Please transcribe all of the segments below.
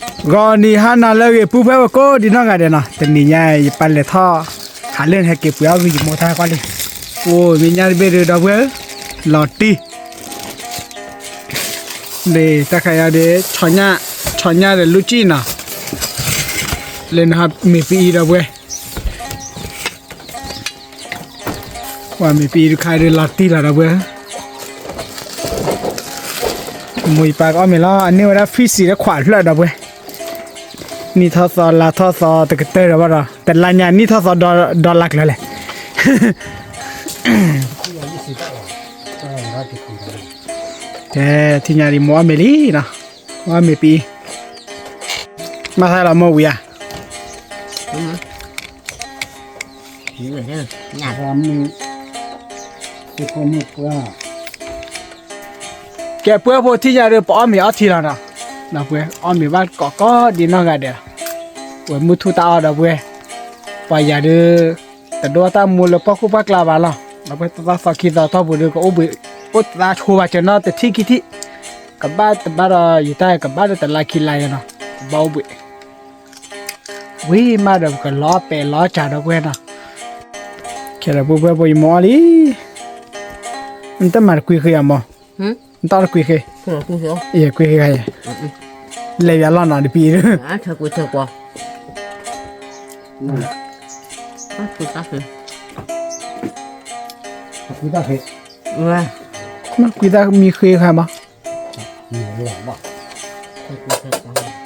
ဂီၤနံၤဟါနၤလၢအဂ့ၤ ပုၢ်ဖဲဝဲကိးဒံနီၢ်ဂၤဒဲးနီၤ, တနံၤညါအံၤ ယပၢ်လဲၤထီၣ် ဟးလၢဟဲက့ၤပှ့ၤအီၣ်ဂံၢ်ယမိၢ်တၢ်ကွၢ်လံ, အိၣ်မ့ၢ်ညါတဘ့ၣ်ဒီး ဒီပုၢ်ဝဲၢ်ဧၢ, လီၤတံၢ် န့ၣ် တၢ်ခါအံၤဒီး ဆီညၣ်ဒီးလူကံၣ်နီၤ, လၢနဟးမ့ၢ်ပအံၤ ဒီပုၢ်ဝဲၢ်, ပှၤမ့ၢ်ပအံၤတခါဒီး လီၤတံၢ်လီၤ ဒီပုၢ်ဝဲၢ်, မိၢ်ယပၢ်ကအီၣ်မ့ၤလီၤ, အန့ၢ်ဝဲဒၣ် ဖံစံး ဒီးခွးဖျၢၣ် ဒီပုၢ်ဝဲၢ်, နံၣ်ထီၣ်သီလါထီၣ်သီတကတၢၢ်ဒီးဘၣ်ဒီး တလါညါနံၣ်ထီၣ်သီဒီလါကျၢၤလဲၣ်, ကဲ ထံၣ်ညါဒံး မိၢ်အီၣ်မ့ၤလံနီၤ, မိၢ်အီၣ်မ့ၤပအံၤ, မၤသးလီၤမိၢ်ဝံၤဧါ ကဲ ပုၢ်ဖိ ထံၣ်ညါဒီး ပအီၣ်မ့ၤအီထံလီၤနီၤ, ဒီပုၢ်ဝဲၢ်အီၣ်မ့ၤဘၣ်ကိးကိးဒံနီၢ်ဂၤဒဲး, ဝဲမုၢ်ထူၣ်တၢ်အီၣ် ဒီပုၢ်ဝဲၢ်, ပှၤယၤဒီး တဒိၣ်တၢ်မူလၢပှၢ်ခိၣ်ပှၢ်ကျါဘၣ်လီၤ, ဒီပုၢ်ဝဲၢ် တသးသီခံသီထီၣ်ပူၤဒီး ကအိၣ်ဘှံး အိၣ်သးဆိဘၣ်စၢၤနီၤ တထံၣ်ခံထံၣ်, ကဘၣ်တဘၣ်ဒီး ယတၢ်ကဘၣ်ဒီးတလါခံလါယဲနီၤ, ကဘၣ်အိၣ်ဘှံး ဝံၤမးဒီး ပကလီၤပဲာ်လီၤစၢ် ဒီပုၢ်ဝဲၢ်နီၤ, ခဲဒီး ပုၢ်ဖိ ယမိၢ်အီၣ်လံ, နတမၤတကွံဃ့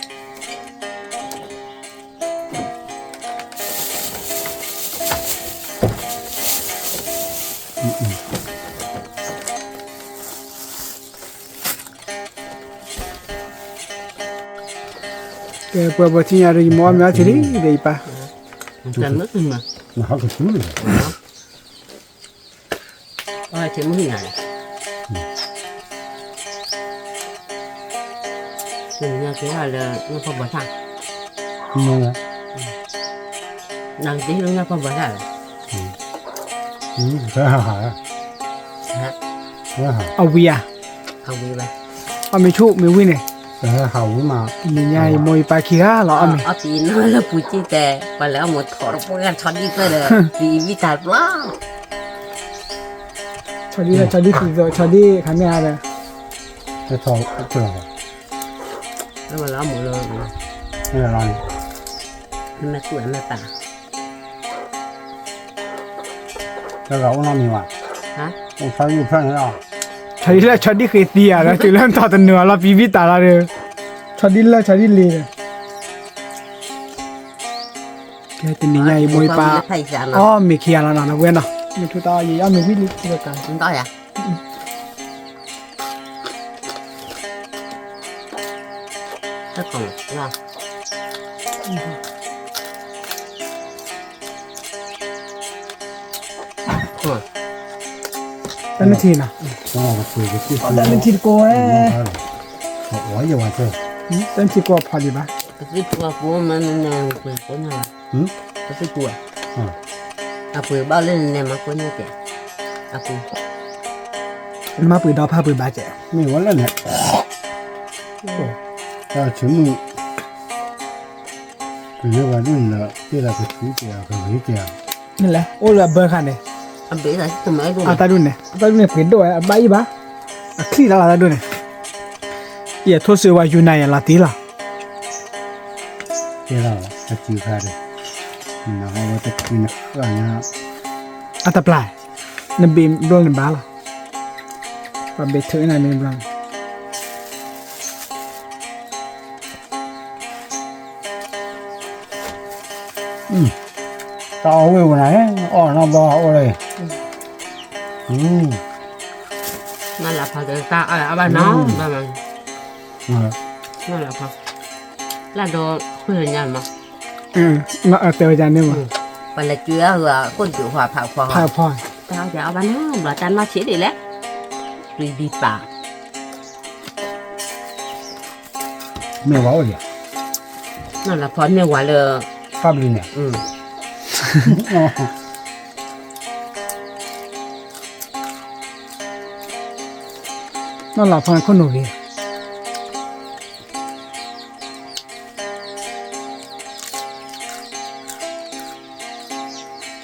ဧါမိၢ်, နတအီၣ်တကွံဃ့, ယကွံဃ့ခါအံၤ, လဲၤယၤလီၤနီၤ တပံၤဒီး ကွံတၢ်မံဃ့ခါမး ကဲ ပှၤပှၤထံၣ်ညါဒီး ယမိၢ်အီၣ်မ့ၤအီထံလံ ဒီးယပၢ် ညါက့ၤလၢညါဖီဘီထၣ်, နက့ၤလၢညါဖီဘီထၣ်လီၤ, အဝံၤဧါ, အဝံၤဘၣ်, အမ့ၢ်ဆူၣ်မ့ၢ်ဝံၤန့ၣ်, နံၤညါအံၤ မိၢ်ယပၢ်ခံဂၤလီၤ အီၣ်မ့ၤ, အီၣ်ပံၤနီၤလၢပူၤကံၢ်တဲ, ပှၤလဲၤအီၣ်မ့ၤထီၣ်တပှဲၤဂၤ ဆီဒံၣ်သၢဒီး ပံၤဝံတၢ်ပျီ ဆီဒံၣ်လၢ ဆီဒံၣ်သံသိး ဆီဒံၣ်ခါမ့ၢ်ဧါဒီး လၢမ့ၢ်လီၤမူလီၤ, မ့ၢ်သူၣ်မ့ၢ်ပာ်, တဂၤအိၣ်နီတမံၤဘၣ်, အိၣ်ဆီဒံၣ်ဖျၢၣ်န့ၣ်လီၤ, ဆီဒံၣ်လၢ ဆီဒံၣ်ဃ့သံဧါဒီး တုၤလၢနထီၣ်တနုာ်အလီၤ ပံၤဘံၣ်တၢ်လီၤဒီး, ဆီဒံၣ်လၢ ဆီဒံၣ်လ့ၤဒီး ကဲ တနံၤညါအံၤ မိၢ်ယပၢ် အီၣ်မ့ၤခံဂၤလီၤနီၤ ဒီပုၢ်ဝဲၢ်နီၤ, မ့ၢ်ထူၣ်တၢ်အီၣ် ယအီၣ်မ့ၤဝံၤလံ တကၤ တၢ်နထံၣ်နီၤ, တၢ်နထံၣ်တကိးဝဲ, တၢ်နထံၣ်တကိးဖးဒံးဘၣ်, ပသံၣ်ပူၤအပူၤမ့ၢ်နနဲၣ်ပှ့ၤကိးညါလီၤ, ပသံၣ်ပူၤ, အပှ့ၤဘၣ်လၢနနဲၣ်မၤကိးညါကဲ, အပူၤ, နမၤပှ့ၤဒီဖးပှ့ၤဘၣ်ကဲ, မ့ၢ်ဝဲလၢန့ၣ်, တၢ်ဆၢမုၢ် ကလဲၤဝဲဒၣ်လၢ တ့လၢကဆူကဲ ကဂ့ၤကဲ, နလဲၤ အိၣ်လၢအဘၢခါန့ၣ်, အတၢ်ဒူၣ်န့ၣ် အတၢ်ဒူၣ်န့ၣ် ပှ့ၤဒိၣ်ဝဲ အဘၣ်အံၤဘၣ်, အချံၣ်လၢ်လၢ်တၢ်ဒူၣ်န့ၣ်, ယထိၣ်စ့ဝါယူနၤယလီၤတံၢ်လီၤ, ကဲလီၤ အစုခါဒီး နဟီဝဲတကံနဃၣ်ညါ, အတပျၢ်, နဘ့ၣ်ဘျီၣ်န့ၣ်ဘၣ်လီၤ, ပှၤဘ့ၣ်ထုးနၤန့ၣ်ဘျီၣ် တၢ်အီၣ်ဝ့ၢ်ဝဲနၤ, အီၣ်နီၢ်ဘီအိၣ်လၢ, နလၢဖီတၢ်အီၣ်အဘၣ်နီၤ, နလၢဖီ, လၢဒီးဃုညါမး, တဲဝဲဒ်န့ၣ်မး, ပှၤလဲၤကၠူအီၣ်ကိၣ်ဒုးဖီဖးဖီ, ဖးဖီ, တၢ်အီၣ်အဘၣ်နီၤ, ဘျီတၢ်နီၢ်ဆံးဒ်လဲၣ်, တွံၢ်ဒံးပာ် မ့ၢ်ဝဲအိၣ်ယၤ, နလၢဖီမ့ၢ်ဝဲလၢ ဖးဘျီန့ၣ်, နလၢဖီန့ၣ်ခိၣ်နူာ်ဂ့ၤ,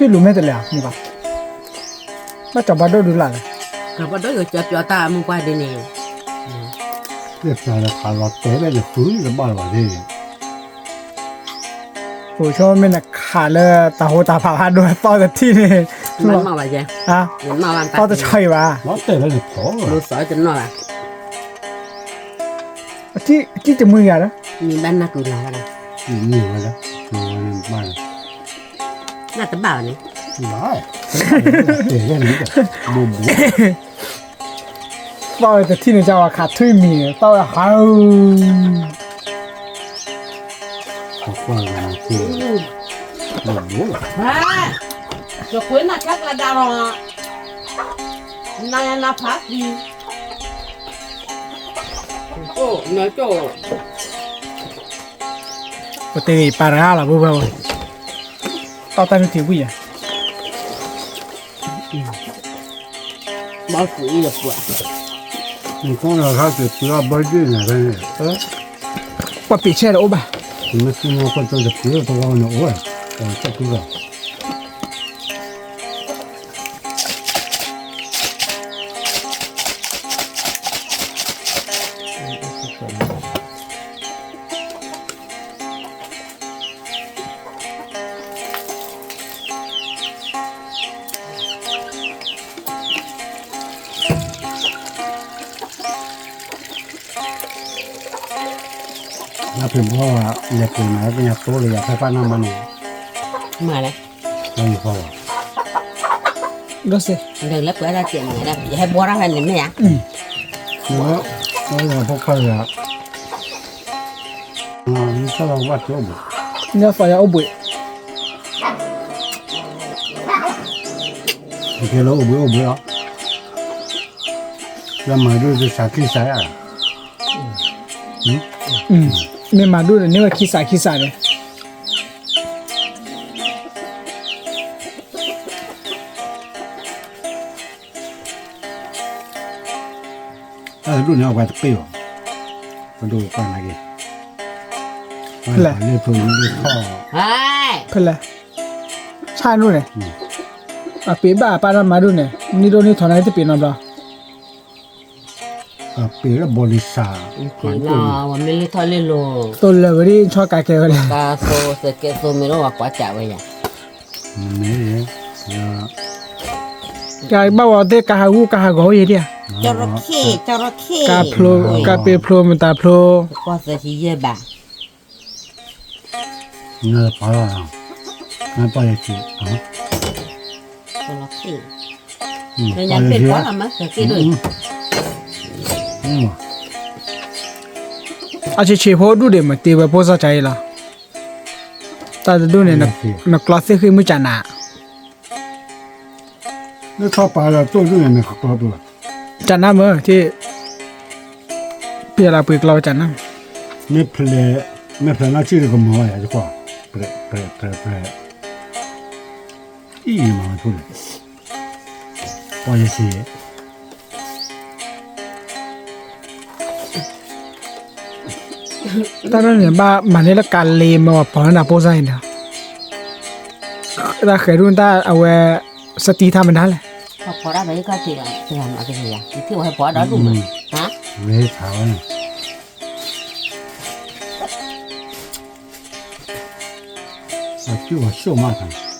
ပ့ၣ်လူၤမ့ၢ်တလဲၤဧါ, မ့ၢ်ဘၣ်, ဘၣ်စီၤပၤဒိၣ်ဒုလၢ်လဲၣ်, စီၤပၤဒိၣ်ယိၤကၠီပျီတၢ်မုၢ်ပှၢ်ဒ်န့ၣ်, လၢပျီလၢခးလီၤတဲာ်လၢယဃုတဘၣ်လၢၤဘၣ်န့ၣ်, အိၣ်ဆိမ့ၢ်နခးလၢတၢ်ဟိတၢ်ဖးဖးဒိၣ်သီၣ်တထံၣ်န့ၣ်, သီၣ်တဆီအံၤဘၣ်, အထံၣ်တမုၢ်ဂၤဒီး, နဘၣ်နၢ်ကုၤလၢ်ဘၣ်ဒီး, သီၣ်ဝဲတထံၣ်န့ၣ် ကဝဲခးထွံၣ်မံၤန့ၣ် သီၣ်ဝဲဟး, ယကွၢ်နၤခဲကလၤဒၣ်လီၤ, နၤနၤဖးသံ, ပတဲပာ်တဂၤလီၤ ဘိဘၣ်ဝဲ, တီၢ်တၢ်နုၢ်ထံဝံၣ်ယၤ ဘီကူအံၤလၢပှၤ, နကီၢ်လီၤခါက့ၤပှၤဘီဒုၣ်နၤဖဲန့ၣ်, ပှၤပ့ၤဆဲးတအိၣ်ဘၣ်, မ့ၢ်သ့ၣ်ညါပှၤကၠီတပှၤတဝီန့ၣ်အိၣ်ဝဲ, ပှၤကၠီတူၢ်လီၤ နဖံးဘီလဲၤပှ့ၤနၤ သ့ၣ်ညါတိလၢယၤဖဲပၢ်နၢ်မါန့ၣ်, မၤလဲၣ်, လၢယဖီလီၤ, ဒီးစ့ၢ်, လၢပှၤတၢ်စဲးန့ၣ် ယဟဲဘှီတၢ်ဖဲန့ၣ်မ့ၢ်ဧါ, လၢဖိခွါယၤ, မ့ၢ်သီယၤအိၣ်ဘှံး, ကဲလၢအိၣ်ဘှံးအိၣ်ဘှံးလီၤ, လၢမၤဒိၣ်တစးခံစးယါ မ့ၢ်မၤဒိၣ်ဒီးန့ၢ်ဝဲခံစးခံစးန့ၣ်, တၢ်တဒူၣ်န့ၣ်အဝဲတပ့ၢ်ဘၣ်, ပဒိၣ်ပၢ်နာ်က့ၤ, ဖဲလဲၣ်, ဖဲလဲၣ်, ဆၣ်ဒိၣ်န့ၣ်, အပ့ၤဘၣ်အပၢ်တၢ်မၤဒိၣ်န့ၣ် နံၣ်ဒိၣ်နံၣ်ထီၣ်န့ၣ်တပ့ၤနီတဘျီ ပ့ၤလၢဘီလံစၢ်, သိလၢာ်ဝဲဒ်ဆီကးကဲဝဲလဲၣ်, သိကဲသိမ့ၢ်လၢဝဲကွၢ်စးဝဲယၤ, ကဘၣ်ဝဲသ့ၣ်ကဟးဂူၢ်ကဟးဂီၤဝဲယဲဒၣ်, ကပ့ၤဖျိမတၤဖျိ, ပှၤသးဆံယဲၢ်ဘး နပာ်လီၤ, နပာ်ယၤက့ၤ, ပာ်ယၤက့ၤ, အဆံးဆံးဖိဒူၣ်ဒံး မ့ၢ်တ့ဝဲဖိစီၤကၤအံၤလီၤ, တၢ်တဒူၣ်န့ၣ် နကျီသ့ၣ်ဃ့ၢ်မုၢ်ကနး လၢထီၣ်ပာ်လၢတိၢ်ဒူၣ်န့ၣ် နကကျီပူၤလီၤ, ကနၣ်မ့ၢ်, ပျဲလၢပှ့ၤကျီဝဲကနၣ်, မ့ၢ်ဖျဲး, မ့ၢ်ဖျဲးနီၢ်ဆံၣ်တကမၤဝဲယၤ ယကွၢ်, ဖျဲး, ဖျဲး, ဖျဲး, ဖျဲး, အံၤမၤဝဲဖိန့ၣ်, ပှၤယစံး တၢ်န့ၣ်ဘၣ်မၤန့ၢ်လၢကးလ့မ့ၢ်ဝဲပီၤလၢနၤပိၢ်စါအံၤန့ၣ်, တၢ်ဃဲၤဒူၣ်တၢ်အဝဲ စတံထါမနုၤလဲၣ်, ဝဲထးဝဲန့ၣ်, အစုအဆိၣ်မးခါန့ၣ်,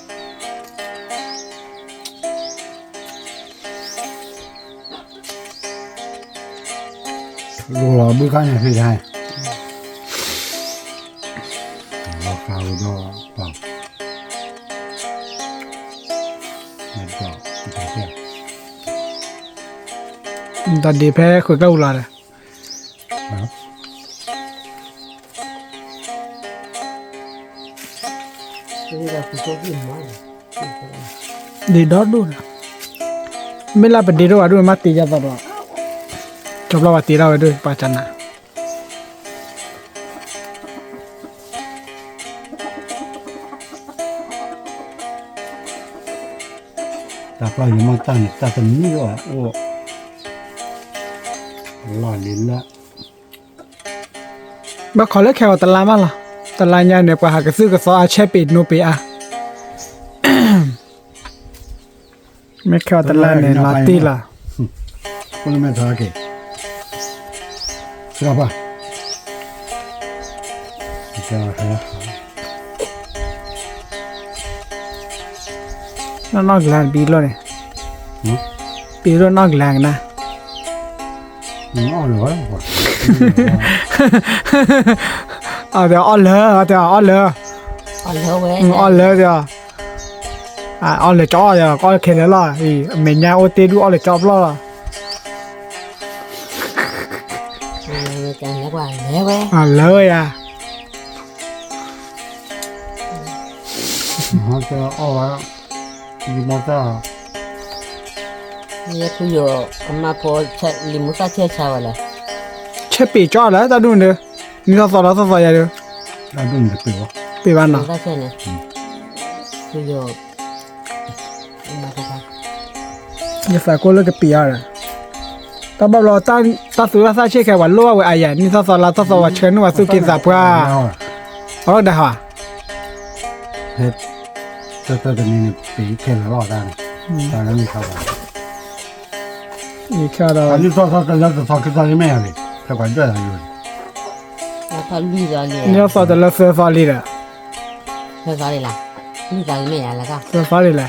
လိၣ်လီၤဘုခါန့ၣ်ဖံးတၢ်, လီၤဃာ်ဝဲဒီးပှၤ, တၢ်ဒ့ဖဲဃုာ်ကျၢၢ်အူလီၤဒီး ဒ့ဒီဒိၣ်ဒီး, မ့ၢ်လၢပဒ့ဒိၣ်ဝဲဒိၣ်မးတ့ယၤသးဒီး, ကဘျီဝဲတ့ထီၣ်ဝဲဒိၣ်ပှၤကနၣ်, တၢ်ပျီယမ့ၢ်တၢ်န့ၣ် တၢ်တမံၤလီၤအိၣ်, လီၢ်လံၤလၢ ဘၣ်ခိးလၢခဲအံၤတလါမးလီၤ, တလါညါန့ၣ် ပှၤဟးကသုၣ်ကသီအါ ဆဲးပ့ၤနိပ့ၤအါ, မ့ၢ်ခဲအီၤတလါန့ၣ် လီၤတံၢ်လီၤ. အိၣ်လၢမဲာ်ထီက့ၤ, စှၤပှၤ, နီၢ်နီၢ်ကလၤဘံလိၣ်န့ၣ်, ဘံလိၣ်နီၢ်ကလၤကနၣ်, အီၣ်လၢၤ, အီၣ်လၢၤ, အီၣ်လၢၤ, အီၣ်လၢၤကၠီ, အီၣ်လၢၤကၠီအီၣ်ယၤ ကီၢ်ခဲလၢာ်လီၤ, အမဲာ်ညါအိၣ်တ့ၢ်ဒူၣ်အီၣ်လၢၤကၠီပျီၢ်လီၤ, လၢၤဝဲယၤ, အီၣ်ဝဲ, လံၤမူသၣ်, ယဖုယိၤကမၢ်ဖိ, လံၤမူသၣ်ဆဲးဆါဝဲလဲၣ်, ဆဲးပ့ၤကၠီလၢတၢ်ဒူၣ်န့ၣ်ဒီး, နံၣ်သီသီလီၤသီသီယၤဒီး, တၢ်ဒူၣ်န့ၣ်တပ့ၤဘၣ်, ပ့ၤဘၣ်နီၤ, ဖုယိၤ ယသးကိၢ်လၢကပံာ်အီၤဒီး, တၢ်ဘၣ်ဘျီ, တၢ်သူတၢ်သၣ်ဆ့ၣ်ခဲ ပှၤလိၣ်ဘၣ်ဝဲအါယၤ, နံၣ်သီသီလါသီသီ ပှၤဆှၢနုာ်ပှၤသူၣ်က့သးပှၢ်, အီၣ်ဒၣ်ဟါ, ဖဲ, တၢ်တနံၤန့ၣ် ပံာ်ခဲလၢာ်လီၤတၢ်န့ၣ်, တၢ်လၢနံၣ်သီသီ, ယခဲဒီး, နံၣ်သီသီတလၢသီသီလံမ့ၢ်ယၤလံ, နံၣ်သီသီတလၢသၢသီလံဒီး သၢသီလံ, သၢသီလံ,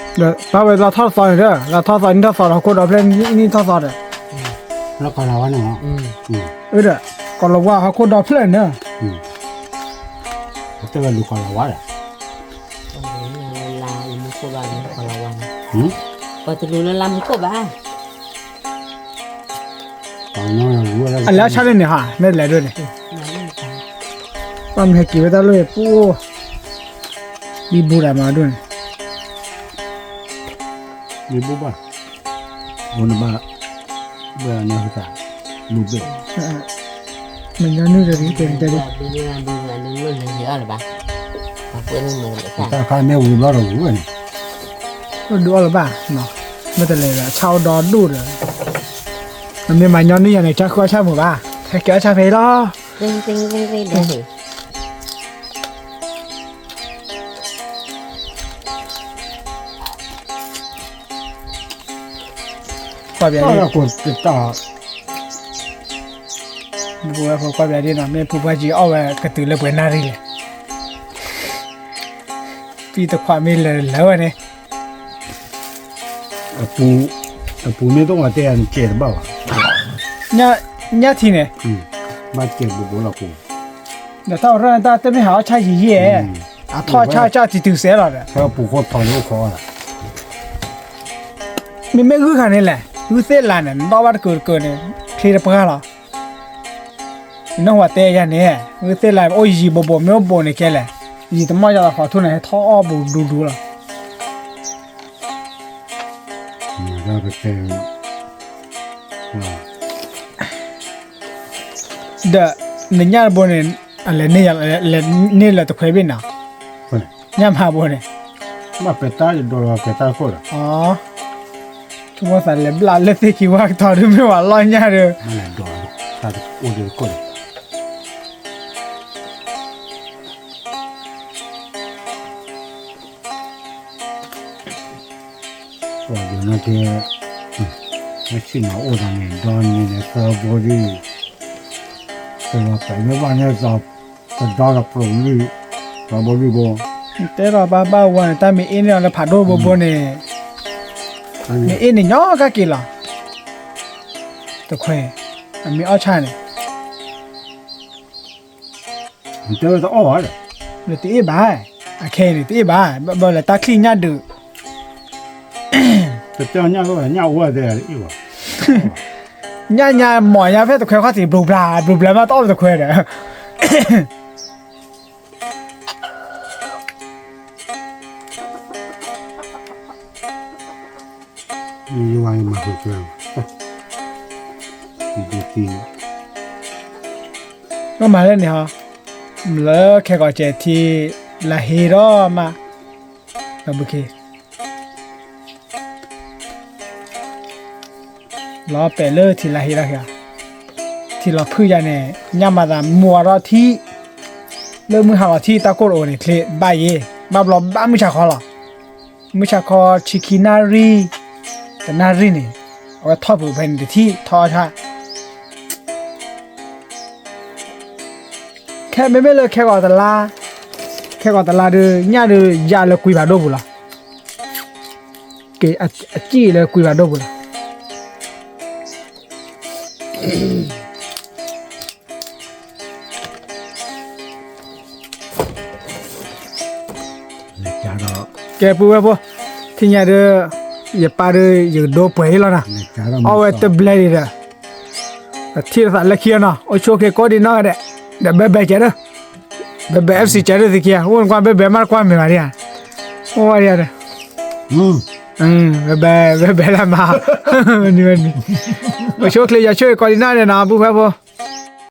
ဒီးဘၣ်ဝဲလါထီၣ်သီန့ၣ်ဒီး, လါထီၣ်သီ နံၣ်ထီၣ်သီဒီး ဟီၣ်ခိၣ်ဒီဖျၢၣ်နံၣ်ထီၣ်သီဒီး, ဒီး, ကီၤလၤဝါဟီၣ်ခိၣ်ဒီဖျၢၣ်န့ၣ်, တလူလၢလါမူခိၣ်ဘၣ်, ပှၤတလူလၢလါမူခိၣ်ဘၣ်, အလဲၤအီၣ်ဆၣ်န့ၣ်န့ၣ်ဟါ, မ့ၢ်လဲၤဒိၣ်န့ၣ်, ပှၤမ့ၢ်ဟဲက့ၤဝဲတၢ်လီၢ်အံၤပူၤ, ဘံဘူဒၣ်မၤဒိၣ်န့ၣ်, ဘံဘူဘၣ်, ဘိနဘၣ်, ဘၣ်နၢ်ဟူတၢ်, ဘုဘဲ, မညီနုၢ်တရံးတဲတဲဒၣ်, တၢ်ခါမ့ၢ်ဝံၤဘျီဒီးဝံၤဝဲန့ၣ်, ဒိၣ်အီၣ်လၢၤဘၣ်, မ့ၢ်တလဲၤဒီး ဆၣ်အိၣ်ဒီဒိၣ်ဒီး, မ့ၢ်မၤညီနုၢ်ယၤန့ၣ် တၢ်ဃုအီၣ်ဆၣ်မုာ်ဘၣ်, ဟဲက့ၤအီၣ်ဆၣ်ဖဲအံၤလီၤ. ကွၢ်ပၠး, ကွၢ်ပၠးဒ်နီၤ, မ့ၢ်ဖုပှၢ်ကံအီၣ်ဝဲကတုၤလၢပှဲၤနၣ်ရံၣ်လဲၣ်, ပံတခွးမ့ၢ်လၢာ်လၢာ်ဝဲန့ၣ်, အပူၤမ့ၢ်တအိၣ်ဝဲတဲယၤန့ၣ် ကဲတဘၣ်ဘၣ်, ညၣ်ထံန့ၣ်, ဘၣ်ကဲဘိဘိလီၤပူၤ, ဒီးတၢ်အိၣ်ရၣ်န့ၣ် တၢ်တမ့ၢ်ဟးအီၣ်ဆၣ်ယံာ်ယံာ်, အထီၣ်ဆၣ်ဆၣ်တုၤတုၤစဲးလီၤဒီး, ပူၤဃီထီၣ်လၢအိၣ်ခီအီၣ်လီၤ, မ့မ့ၢ်ဂုၢ်ခါန့ၣ်လဲၣ်, ဂုၢ်သ့ၣ်လါန့ၣ် နဒီၣ်ဘၣ်တကုာ်တကုာ်န့ၣ် ချ့တပှၢ်လီၤ. နဝဲတဲယၤန့ၣ်, ဂုၢ်သ့ၣ်လါ အိၣ်ယံာ်ဘိဘိ မ့ၢ်အိၣ်ဘိန့ၣ်ကဲလဲၣ်, ယံာ်တမီၢ်ယၤလီၤ ဃီထူၣ်န့ၣ် ဟဲထီၣ်အီၣ်ဘိဒူဒူလီၤ. ဒီးနညၣ်တဘိန့ၣ်, လဲၤန့ၢ်လၢတခွဲဘ့ၣ်နီၤ, ညၣ်မၤဘိန့ၣ်, ဘၣ်ပဲတၢ်ဒိးလီၤ ပဲတၢ်ခိၣ်ဒီး, ဆိကမိၣ်သးလဲၤဘျၣ်လၢသ့ၣ်ခံဝါကတီၤဒုးမ့ၢ်ဝဲလီၢ်ညၣ်ဒီး, ပှၤဒုးနၢ်က့, အဆ့ၣ်နီၤအိၣ်ဒီးန့ၣ် ဒီနံၤန့ၣ် သၢဘိဒ်, တလီၤပှဲၤမ့ၢ်ဘၣ်န့ၣ် တဒီဒီးပျိာ်လွံၢ်, သၢဘိလွံၢ်ဘိ, တဲဒီးဘၣ်ဘၣ်ဝဲန့ၣ် တၢ်မ့ၢ်အ့ၣ်န့ၢ်အီၤလၢဖးဒိၣ်ဘိဘိန့ၣ်, မ့ၢ်အ့ၣ်န့ၣ်ညီကက့ၤလီၤ, တခွဲ, အမ့ၢ်အီၣ်ဆၣ်န့ၣ် နတအ့ၣ်ဘၣ်, အခဲအံၤန့ၣ် တအ့ၣ်ဘၣ်, ဘၣ်လဲၤတၢ်ချံၣ်ညၣ်ဒုး, တညၣ်အိၣ်ဝဲ, ညၣ်ညါမီၢ်ညါဖဲတခွဲခီၣ်ထံး ဘျိဘျါဘျိဘျါမး တအီၣ်လၢတခွဲဒီး ယဝၤယမၤဟူးကျါ, ဒ်တံၢ်, မ့ၢ်မၤလၢန့ၣ်ဟီ, လၢခဲကီးကဲးထံ, လၢဟ့ဒီးမး, လၢဘုခ့, လီၤပဲာ်လၢထံလၢဟ့ဒီးခဲ, ထံလီၤဖုၣ်ယၤန့ၣ် ညၣ်မၤသးမိၢ်အဒီးထံ, လၢမုၢ်ဟါလီၤထံ တၢ်ကိၢ်တအိၣ်န့ၣ် ချ့ဘၣ်ယဲ, ဘၣ်ဘျီဘၣ်မုၢ်ဆါခီလီၤ. မုၢ်ဆါခီဆံခံနၣ်ရံၣ်, တနၣ်ရံၣ်န့ၣ်, အဝဲထီၣ်ပူၤဖဲန့ၣ်တထံၣ်ထီၣ်ဆၣ်, ခဲမ့မ့ၢ်လၢခဲဂီၤတလါ, ခဲဂီၤတလါဒီး ညၣ်ဒီးယၤလၢကွံဘၣ်ဒိၣ်ပူၤလီၤ. က့ၤအစံၣ်လၢကွံဘၣ်ဒိၣ်ပူၤလီၤ. ကဲပုၢ်ဝဲၢ်ဖိ, ထံၣ်ညါဒီး, ယပၢ်ဒီးယကဒိပှဲၤအံၤလီၤနီၤ, အီၣ်ဝဲတဘျဲဒံးဒီး, ထံၣ်သးလၢခံနီၤ, အိၣ်ဆူၣ်အိၣ်ချ့ကိးဒံးနီၢ်ဂၤဒဲး, ဒီးဘဲဘဲကဲဒီး, ဘဲဘဲ F C ကဲဒီးသုခံဂၤ, အိၣ်နကွၢ်ဘဲဘဲမးတကွၢ်မဲာ်ဘၣ်ဒံးဧါ, အိၣ်ဝဲဒံးဧါဒီး, ဘဲဘဲ ဘဲဘဲလၢမၤ, ဝဲနုၤဝဲနုၤ, အိၣ်ဆူၣ်အိၣ်ချ့ယွၤဆိၣ်ဂ့ၤကိးဒံးနီၢ်ဂၤဒဲးနီၤ ပုၢ်ဝဲၢ်ဖိ